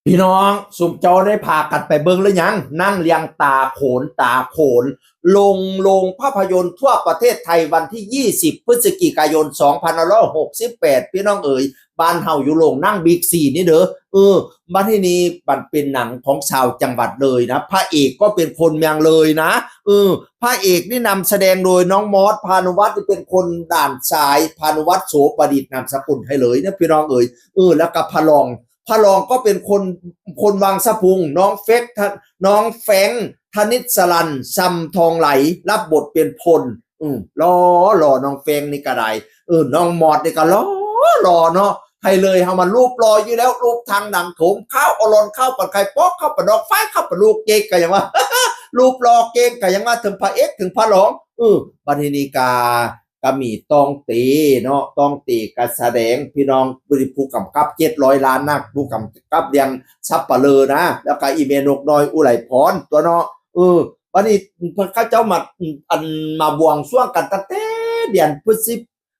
ພີ່ນ້ອງ ຊຸມເຈົ້າໄດ້ພາກັນໄປເບິ່ງຫຼືຍັງ? ໜັງເລື່ອງຕາໂຂນ ຕາໂຂນ ລົງໂລງພາພະຍົນທົ່ວປະເທດໄທ ວັນທີ ຊາວ ພຶດສະຈິກາຍົນ ສອງພັນຫ້າຮ້ອຍຫົກສິບແປດ ພີ່ນ້ອງເອີຍ, ບ້ານເຮົາຢູ່ໂລງໜັງບິກຊີນີ້ເດີ. ເອີ ບັດທີນີ້ມັນເປັນໜັງຂອງຊາວຈັງຫວັດເລີຍນະ, ພະເອກກໍເປັນຄົນເມືອງເລີຍນະ. ເອີ ພະເອກນີ້ນຳສະແດງໂດຍນ້ອງມອດ ພານຸວັດ ທີ່ເປັນຄົນດ່ານຊາຍ, ພານຸວັດ ໂສປະດິດ ນາມສະກຸນໄທເລີຍນະ ພີ່ນ້ອງເອີຍ. ເອີ ແລ້ວກໍພະລອງ ພະລອງກໍເປັນຄົນ ຄົນວັງສະພຸງ, ນ້ອງເຟກ ທະ ນ້ອງແຟງ ທະນິດສະລັນ ຊຳທອງໄຫຼ ຮັບບົດເປັນພົນ. ອື ຫຼໍ່ ຫຼໍ່ ນ້ອງແຟງນີ້ກໍໄດ້. ເອີ ນ້ອງມອດນີ້ກໍຫຼໍ່ ຫຼໍ່ເນາະ. ໃຜເລີຍເຮົາມາຮູບຫຼໍ່ຢູ່ແລ້ວ, ຮູບທາງໜັງໂຖມ ຂາວອາລອນ ຂາວປານໄຂ່ ປອກຂາວປານດອກ ຝ້າຍຂາວປານລູກ ເກັ່ງກໍຍັງວ່າ ຮູບຫຼໍ່ເກັ່ງກໍຍັງວ່າ ເຖິງພະເອກເຖິງພະລອງ. ເອີ ບັດທີນີ້ກໍ ກໍມີຕ້ອງເຕເນາະ, ຕ້ອງເຕກໍສະແດງ ພີ່ນ້ອງ, ຜູ້ກຳກັບເຈັດຮ້ອຍລ້ານນະ, ຜູ້ກຳກັບເລື່ອງສັບປະເລີນະ, ແລ້ວກໍອີ່ແມ່ນົກນ້ອຍ ອຸໄລພອນ ຕົວະເນາະ. ເອີ ບັດນີ້ເຂົາເຈົ້າມາ ອັນ ມາບວງສວງກັນຕັ້ງແຕ່ເດືອນພຶດສິ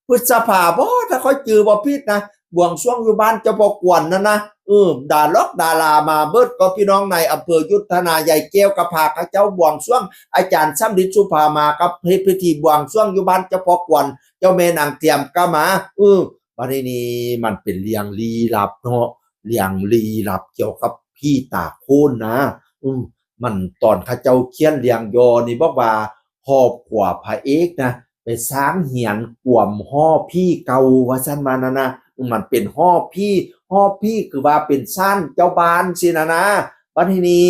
ພຶດສະພາບໍ ຖ້າຂ້ອຍຈື່ບໍ່ຜິດນະ, ບວງສວງຢູ່ບ້ານເຈົ້າພໍ່ກວນນັ້ນນະ. ເອີ ດາລັອກດາລາມາເບິດ, ກໍພີ່ນ້ອງໃນອຳເພີຍຸດທະນາ ຍາຍແກ້ວກໍພາເຂົາເຈົ້າບວງສວງ, ອາຈານສຳລິດ ສຸພາມາ ກໍເຮັດພິທີບວງສວງຢູ່ບ້ານເຈົ້າພໍ່ກວນ, ເຈົ້າແມ່ນາງຕຽມກໍມາ. ເອີ ບັດນີ້ນີ້ມັນເປັນເລື່ອງລີ້ລັບເນາະ, ເລື່ອງລີ້ລັບກ່ຽວກັບຜີຕາໂຂນນະ. ອື ມັນຕອນເຂົາເຈົ້າຂຽນເລື່ອງຫຍໍ້ນີ້ບອກວ່າ ຄອບຄົວພະເອກນະ ໄປສ້າງເຮືອນກວມຫໍຜີເກົ່າ ວ່າຊັ້ນວ່ານັ້ນນະ. ມັນເປັນຫໍຜີ ຫໍຜີຄືວ່າເປັນສານເຈົ້າບ້ານຊີ້ນະນະ. ບັດທີນີ້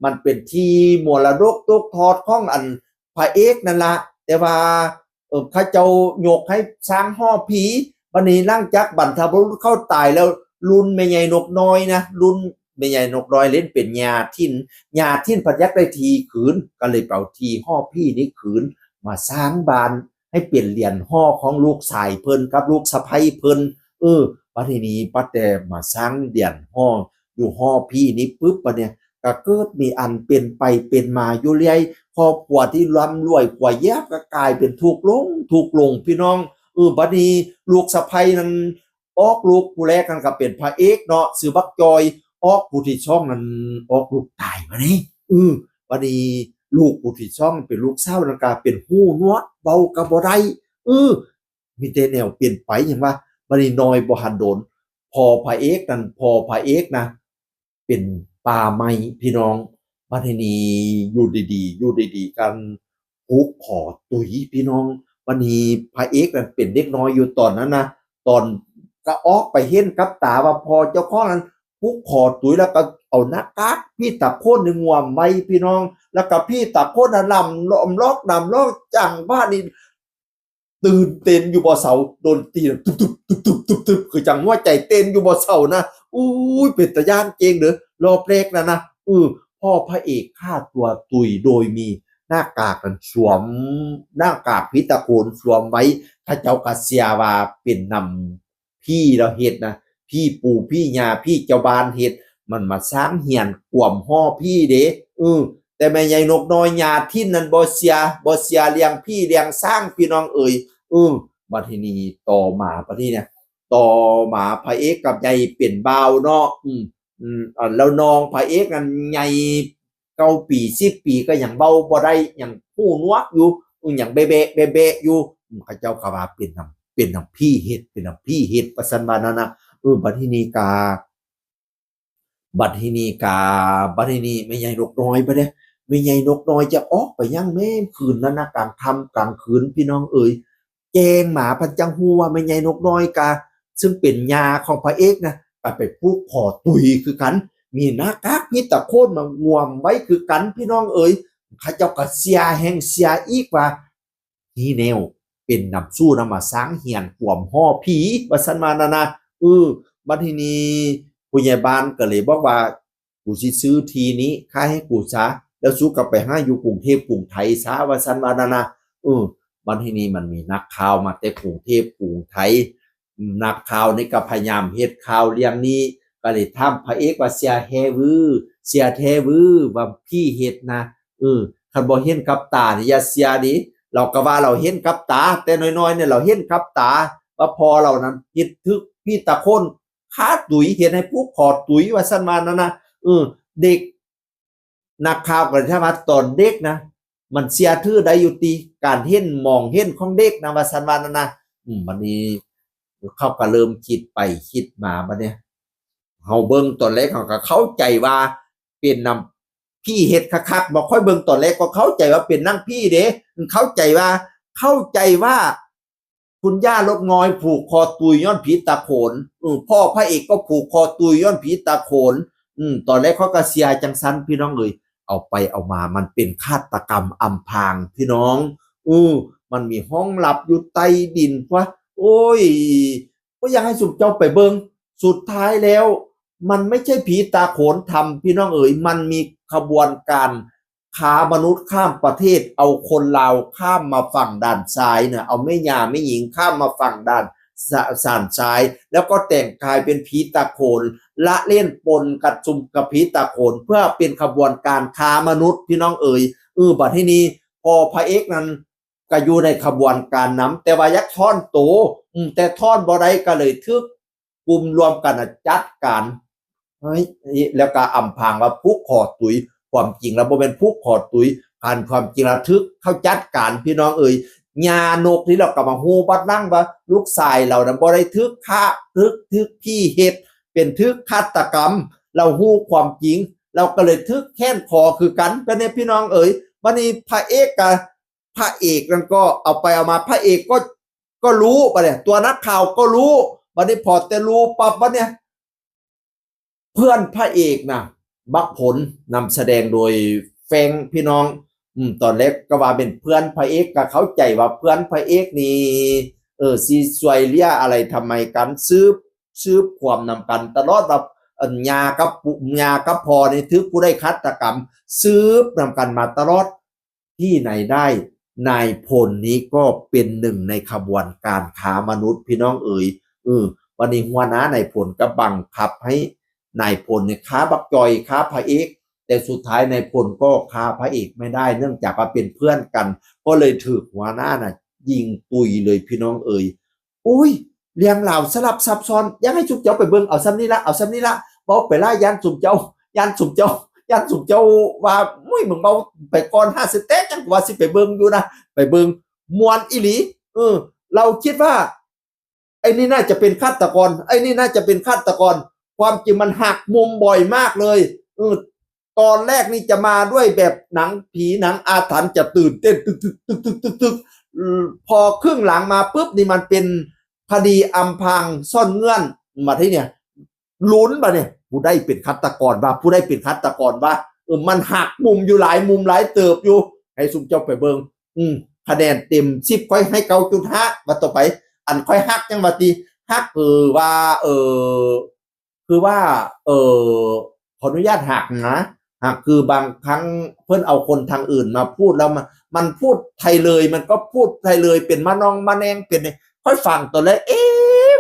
ມັນເປັນທີ່ມໍລະດົກຕົກທອດຂອງອັນພະເອກນັ້ນລະ, ແຕ່ວ່າ ເອີ ເຂົາເຈົ້າຍົກໃຫ້ສ້າງຫໍຜີ. ບັດນີ້ຫຼັງຈາກບັນພະບຸລຸດເຂົາຕາຍແລ້ວ, ລຸ້ນແມ່ໃຫຍ່ນົກນ້ອຍນະ, ລຸ້ນແມ່ໃຫຍ່ນົກນ້ອຍເຫຼັ້ນເປັນຍ່າຖິ່ນ, ຍ່າຖິ່ນພັດຢາກໄດ້ທີ່ຄືນ, ກໍເລີຍໄປເອົາທີ່ຫໍຜີນີ້ຄືນ ມາສ້າງບ້ານໃຫ້ເປັນເຮືອນຫໍຂອງລູກຊາຍເພິ່ນກັບລູກສະໃພ້ເພິ່ນ. ເອີ ບັດທີນີ້ ບັດແຕ່ມາສ້າງເຮືອນຫໍ ຢູ່ຫໍຜີນີ້ປຶບ ບັດນີ້ກໍເກີດມີອັນເປັນໄປເປັນມາຢູ່ເລື້ອຍ, ຄອບຄົວທີ່ລ່ຳລວຍກວ່າຢາກກໍກາຍເປັນທຸກລົງ ທຸກລົງ ພີ່ນ້ອງ. ເອີ ບັດນີ້ລູກສະໃພ້ນັ້ນ ອອກລູກຜູ້ແລກນັ້ນກໍເປັນພະເອກເນາະ ຊື່ບັກຈອຍ, ອອກຜູ້ທີສອງນັ້ນອອກລູກຕາຍ ບັດນີ້. ເອີ ບັດນີ້ລູກຜູ້ທີສອງເປັນລູກສາວນັ້ນກໍເປັນຫູໜວກ ເວົ້າກໍບໍ່ໄດ້. ເອີ ມີແຕ່ແນວເປັນໄປຫຍັງວ່າ. ບັດນີ້ໜ້ອຍບໍ່ທັນດົນ ພໍ່ພະເອກນັ້ນ ພໍ່ພະເອກນະ ເປັນປ່າໄມ້ພີ່ນ້ອງ. ບັດທີນີ້ຢູ່ດີໆ ຢູ່ດີໆ ກັນຜູກຄໍຕຸຍພີ່ນ້ອງ. ບັດນີ້ພະເອກນັ້ນເປັນເດັກນ້ອຍຢູ່ຕອນນັ້ນນະ, ຕອນກໍອອກໄປເຫັນກັບຕາວ່າພໍ່ເຈົ້າຂອງນັ້ນຜູກຄໍຕຸຍ ແລ້ວກໍເອົາໜ້າກາກຜີຕາໂຂນນີ້ງວມໄວ້ພີ່ນ້ອງ, ແລ້ວກໍຜີຕາໂຂນນັ້ນລຳລ້ອມລອກ ລຳລ້ອມ ຈັງຫວະນີ້ ຕື່ນເຕັ້ນຢູ່ບໍ່ເຊົາ, ດົນຕີຕຸບໆ ຕຸບໆ ຕຸບໆ ຄືຈັ່ງຫົວໃຈເຕັ້ນຢູ່ບໍ່ເຊົານະ. ອຸ້ຍ ເປັນຕາຢ້ານເກັ່ງເດີ ລອບແລກນັ້ນນະ. ເອີ ພໍ່ພະເອກຂ້າຕົວຕຸຍໂດຍມີໜ້າກາກນັ້ນສວມ, ໜ້າກາກຜີຕາໂຂນສວມໄວ້. ເຂົາເຈົ້າກໍເຊື່ອວ່າເປັນນຳ ຜີລາວເຮັດນະ, ຜີປູ່ຜີຍ່າ ຜີເຈົ້າບ້ານເຮັດ, ມັນມາສ້າງເຮືອນກວມຫໍຜີເດ້. ເອີ ແຕ່ແມ່ໃຫຍ່ນົກນ້ອຍ ຍ່າຖິ່ນນັ້ນບໍ່ເຊື່ອ, ບໍ່ເຊື່ອເລື່ອງຜີເລື່ອງສາງ ພີ່ນ້ອງເອີຍ. ເອີ ບັດທີນີ້ຕໍ່ມາ ບັດທີນີ້ ຕໍ່ມາພະເອກກັບໃຫຍ່ເປັນບ່າວເນາະ. ອືມ ອືມ ແລ້ວນ້ອງພະເອກນັ້ນໃຫຍ່ ເກົ້າປີ ສິບປີ ກໍຍັງເວົ້າບໍ່ໄດ້ ຍັງຫູໜວກຢູ່ ຍັງແບະໆ ແບະໆ ຢູ່. ເຂົາເຈົ້າກໍວ່າເປັນນຳ ເປັນນຳຜີເຮັດ ເປັນນຳຜີເຮັດ ວ່າຊັ້ນວ່ານັ້ນນະ. ເອີ ບັດທີນີ້ກະ ບັດທີນີ້ກະ ບັດທີນີ້ແມ່ໃຫຍ່ນົກນ້ອຍ ບັດນີ້ແມ່ໃຫຍ່ນົກນ້ອຍຈະອອກໄປຫຍັງແມ່ນຄືນນັ້ນນະ ກາງຄ່ຳກາງຄືນ ພີ່ນ້ອງເອີຍ. ແຈ້ງມາ ເພິ່ນຈັ່ງຮູ້ວ່າແມ່ໃຫຍ່ນົກນ້ອຍກະ ຊຶ່ງເປັນຍ່າຂອງພະເອກນະ ກໍໄປຜູກຄໍຕຸຍຄືກັນ, ມີໜ້າກາກຜີຕາໂຂນມາງວມໄວ້ຄືກັນ ພີ່ນ້ອງເອີຍ. ເຂົາເຈົ້າກໍເຊື່ອແຮ່ງເຊື່ອອີກວ່າ ນີ້ແນວ ເປັນນຳສູ່ນຳມາສ້າງເຮືອນກວມຫໍຜີ ວ່າຊັ້ນວ່ານັ້ນນະ. ເອີ ບັດທີນີ້ຜູ້ໃຫຍ່ບ້ານກໍເລີຍບອກວ່າ ກູຊິຊື້ທີ່ນີ້ຂາຍໃຫ້ກູຊະ ແລ້ວສູກໍໄປຫາຢູ່ກຸງເທບກຸງໄທຊະ ວ່າຊັ້ນວ່ານັ້ນນະ. ເອີ ບັດທີນີ້ມັນມີນັກຂ່າວມາແຕ່ກຸງເທບກຸງໄທ, ນັກຂ່າວນີ້ກໍພະຍາຍາມເຮັດຂ່າວເລື່ອງນີ້ ກໍເລີຍຖາມພະເອກວ່າ ເຊື່ອແທ້ວື ເຊື່ອແທ້ວືວ່າຜີເຮັດນະ? ເອີ ຄັນບໍ່ເຫັນກັບຕານີ້ຢ່າເຊື່ອເດ. ລາວກໍວ່າລາວເຫັນກັບຕາ, ແຕ່ນ້ອຍໆນີ້ລາວເຫັນກັບຕາ ວ່າພໍ່ລາວນັ້ນເຮັດຖືກຜີຕາໂຂນ ຂາຕຸຍ ເຮັດໃຫ້ຜູກຄໍຕຸຍ ວ່າຊັ້ນວ່ານັ້ນນະ. ເອີ ເດັກ ນັກຂ່າວກໍເລີຍຖາມວ່າ ຕອນເດັກນະ ມັນເຊື່ອຖືໄດ້ຢູ່ຕິ ການເຫັນມອງເຫັນຂອງເດັກນະ ວ່າຊັ້ນວ່ານັ້ນນະ. ອືມ ບັດນີ້ເຂົາກໍເລີ່ມຄິດໄປຄິດມາ ບັດນີ້ເຮົາເບິ່ງຕອນແລກເຮົາກໍເຂົ້າໃຈວ່າເປັນນຳຜີເຮັດຄັກໆ ບໍ່ ຂ້ອຍເບິ່ງຕອນແລກກໍເຂົ້າໃຈວ່າເປັນໜັງຜີເດ້ ເຂົ້າໃຈວ່າ ເຂົ້າໃຈວ່າ ຄຸນຍ່າລົດງອຍຜູກຄໍຕຸຍຍ້ອນຜີຕາໂຂນ ເອີ ພໍ່ພະເອກກໍຜູກຄໍຕຸຍຍ້ອນຜີຕາໂຂນ. ອືມ ຕອນແລກຂ້ອຍກໍເຊື່ອຈັ່ງຊັ້ນ ພີ່ນ້ອງເອີຍ ເອົາໄປເອົາມາມັນເປັນຄາດຕະກຳອຳພາງ ພີ່ນ້ອງ. ເອີ ມັນມີຫ້ອງລັບຢູ່ໃຕ້ດິນ ພວກ ໂອ້ຍ ບໍ່ຢາກໃຫ້ຊຸມເຈົ້າໄປເບິ່ງ. ສຸດທ້າຍແລ້ວ ມັນໄມ່ໃຊ່ຜີຕາໂຂນທຳ ພີ່ນ້ອງເອີຍ ມັນມີຂະບວນການ ຄ້າມະນຸດຂ້າມປະເທດ ເອົາຄົນລາວຂ້າມມາຝັ່ງດ່ານຊາຍນະ ເອົາແມ່ຍ່າແມ່ຍິງຂ້າມມາຝັ່ງດ່ານ ສ- ດ່ານຊາຍ ແລ້ວກໍແຕ່ງກາຍເປັນຜີຕາໂຂນ ລະເລ່ນປົນກັບຊຸມກັບຜີຕາໂຂນ ເພື່ອເປັນຂະບວນການຄ້າມະນຸດ ພີ່ນ້ອງເອີຍ. ເອີ ບັດທີນີ້ພໍ່ພະເອກນັ້ນກໍຢູ່ໃນຂະບວນການນຳ ແຕ່ວ່າຢາກຖອນໂຕ ອືມ ແຕ່ຖອນບໍ່ໄດ້ ກໍເລີຍຖືກ ກຸ່ມລວມກັນນະຈັດການ ເຮີ້ຍ ແລ້ວກໍອຳພາງວ່າຜູກຄໍຕຸຍ ຄວາມຈິງແລ້ວບໍ່ແມ່ນຜູກຄໍຕຸຍ ຄັນຄວາມຈິງແລ້ວຖືກເຂົາຈັດການ ພີ່ນ້ອງເອີຍ. ຍ່ານົກນີ້ລາວກໍມາຮູ້ບັດຫຼັງວ່າລູກຊາຍລາວນະບໍ່ໄດ້ຖືກຂ້າ ຖືກ ຖືກຜີເຮັດ ເປັນຖືກຄາດຕະກຳ ລາວຮູ້ຄວາມຈິງ ລາວກໍເລີຍຖືກແຂນຄໍຄືກັນ ແບບນີ້ ພີ່ນ້ອງເອີຍ. ບັດນີ້ພະເອກກໍ ພະເອກນັ້ນກໍເອົາໄປເອົາມາ ພະເອກກໍ ກໍຮູ້ ບັດນີ້ຕົວນັກຂ່າວກໍຮູ້. ບັດນີ້ພໍແຕ່ຮູ້ປັບ ບັດນີ້ເພື່ອນພະເອກນະ ບັກຜົນ ນຳສະແດງໂດຍແຟງ ພີ່ນ້ອງ. ອືມ ຕອນແລກກໍວ່າເປັນເພື່ອນພະເອກ ກໍເຂົ້າໃຈວ່າເພື່ອນພະເອກນີ້ ເອີ ຊິຊ່ວຍເຫຼືອອະໄລທຳໄມກັນ ສືບ ສືບຄວາມນຳກັນຕະຫຼອດວ່າ ອັນ ຍ່າກັບ ປູ່ ຍ່າກັບພໍ່ນີ້ຖືກຜູ້ໃດຄາດຕະກຳ ສືບນຳກັນມາຕະຫຼອດ. ທີ່ໄຫນໄດ້ ນາຍພົນນີ້ກໍເປັນໜຶ່ງໃນຂະບວນການຄ້າມະນຸດ ພີ່ນ້ອງເອີຍ. ເອີ ບັດນີ້ຫົວໜ້ານາຍພົນກໍບັງຄັບໃຫ້ນາຍພົນນີ້ຂ້າບັກຈ່ອຍ ຂ້າພະເອກ ແຕ່ສຸດທ້າຍນາຍພົນກໍຂ້າພະເອກໄມ່ໄດ້ ເນື່ອງຈາກວ່າເປັນເພື່ອນກັນ ກໍເລີຍຖືກຫົວໜ້ານະຍິງຕຸຍເລີຍ ພີ່ນ້ອງເອີຍ. ໂອ້ຍ ເລື່ອງລາວສະຫຼັບຊັບຊ້ອນ ຢາກໃຫ້ຊຸມເຈົ້າໄປເບິ່ງ ເອົາຊ່ຳນີ້ລະ ເອົາຊ່ຳນີ້ລະ ເວົ້າໄປຫຼາຍຢ້ານຊຸມເຈົ້າ ຢ້ານຊຸມເຈົ້າ ຢ້ານຊຸມເຈົ້າວ່າ ໂອ້ຍ ມຶງເວົ້າໄປກ່ອນ ຫາຊິແຕກຫຍັງ ວ່າຊິໄປເບິ່ງຢູ່ນະ ໄປເບິ່ງ ມ່ວນອີ່ຫຼີ. ເອີ ລາວຄິດວ່າ ໄອ້ນີ້ໜ້າຈະເປັນຄາດຕະກອນ ໄອ້ນີ້ໜ້າຈະເປັນຄາດຕະກອນ ຄວາມຈິງມັນຫັກມຸມບ່ອຍມາກເລີຍ. ເອີ ຕອນແລກນີ້ຈະມາດ້ວຍແບບໜັງຜີໜັງອາຖັນ ຈະຕື່ນເຕັ້ນຕຶກໆໆໆ ພໍເຄິ່ງຫຼັງມາປຶບນີ້ ມັນເປັນຄະດີອຳພາງສ້ອນເງື່ອນ ມາທີ່ນີ້ ລຸ້ນບາດນີ້ ຜູ້ໃດເປັນຄາດຕະກອນວະ ຜູ້ໃດເປັນຄາດຕະກອນວະ. ເອີ ມັນຫັກມຸມຢູ່ຫຼາຍມຸມຫຼາຍເຕີບຢູ່ ໃຫ້ຊຸມເຈົ້າໄປເບິ່ງ. ອືມ ຄະແນນເຕັມສິບ ຂ້ອຍໃຫ້ເກົ້າຈຸດຫ້າ ວ່າຕໍ່ໄປ ອັນຂ້ອຍຮັກຫຍັງວ່າຕິ ຮັກ ເອີ ວ່າ ເອີ ຄືວ່າ ເອີ ຂໍອະນຸຍາດຫາກນະ ຫາກຄືບາງຄັ້ງເພິ່ນເອົາຄົນທາງອື່ນມາພູດແລ້ວ ມັນ ມັນພູດໄທເລີຍ ມັນກໍພູດໄທເລີຍ ເປັນມະນອງມະແນງ ເປັນ ຂ້ອຍຟັງຕອນແລກ ເອ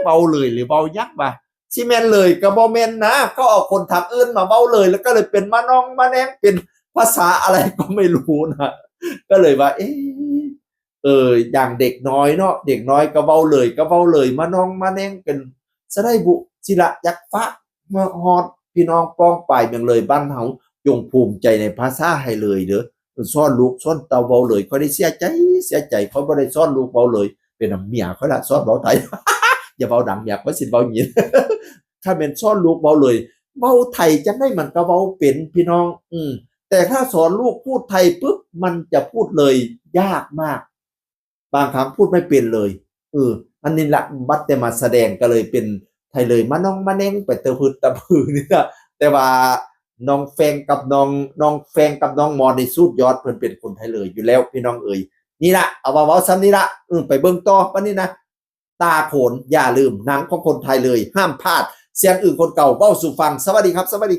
ເວົ້າເລີຍ ຫຼືເວົ້າຫຍັງວະ ຊິແມ່ນເລີຍກໍບໍ່ແມ່ນນະ ເຂົາເອົາຄົນທາງອື່ນມາເວົ້າເລີຍ ແລ້ວກໍເລີຍເປັນມະນອງມະແນງ ເປັນພາສາອະໄລກໍໄມ່ຮູ້ນະ ກໍເລີຍວ່າ ເອ ເອີ ຢ່າງເດັກນ້ອຍເນາະ ເດັກນ້ອຍກໍເວົ້າເລີຍ ກໍເວົ້າເລີຍ ມະນອງມະແນງ ເປັນສະໄດບຸ ຊິລະ ຢາກຝາກມາຮອດພີ່ນ້ອງປ້ອງປາຍເມືອງເລີຍ ບ້ານເຮົາ ຈົ່ງພູມໃຈໃນພາສາໄທເລີຍເດີ ສອນລູກສອນເຕົ້າເວົ້າເລີຍ. ຂ້ອຍໄດ້ເສຍໃຈ ເສຍໃຈ ຂ້ອຍບໍ່ໄດ້ສອນລູກເວົ້າເລີຍ ເປັນນຳເມຍຂ້ອຍລະສອນເວົ້າໄທ ຢ່າເວົ້າດັງ ເມຍຂ້ອຍຊິເວົ້າຍິນ ຖ້າແມ່ນສອນລູກເວົ້າເລີຍ ເວົ້າໄທຈັ່ງໃດມັນກໍເວົ້າເປັນ ພີ່ນ້ອງ. ອືມ ແຕ່ຖ້າສອນລູກພູດໄທປຶບ ມັນຈະພູດເລີຍຍາກມາກ ບາງຄັ້ງພູດໄມ່ເປັນເລີຍ. ເອີ ອັນນີ້ລະ ບັດແຕ່ມາສະແດງກໍເລີຍເປັນໄທເລີຍ ມະນອງມະແນງໄປຕະພຶດຕະພືນີ້ລະ. ແຕ່ວ່ານ້ອງແຟງກັບນ້ອງ ນ້ອງແຟງກັບນ້ອງມອນນີ້ສຸດຍອດ ເພິ່ນເປັນຄົນໄທເລີຍຢູ່ແລ້ວ ພີ່ນ້ອງເອີຍ. ນີ້ລະ ເອົາວ່າເວົ້າຊ່ຳນີ້ລະ ເອີ ໄປເບິ່ງຕໍ່ ບັດນີ້ນະ ຕາໂຂນ ຢ່າລືມ ໜັງຂອງຄົນໄທເລີຍ ຫ້າມພາດ. ສຽງອຶ່ງຄົນເກົ່າ ເວົ້າສູ່ຟັງ. ສະຫວັດດີຄັບ ສະຫວັດດີ.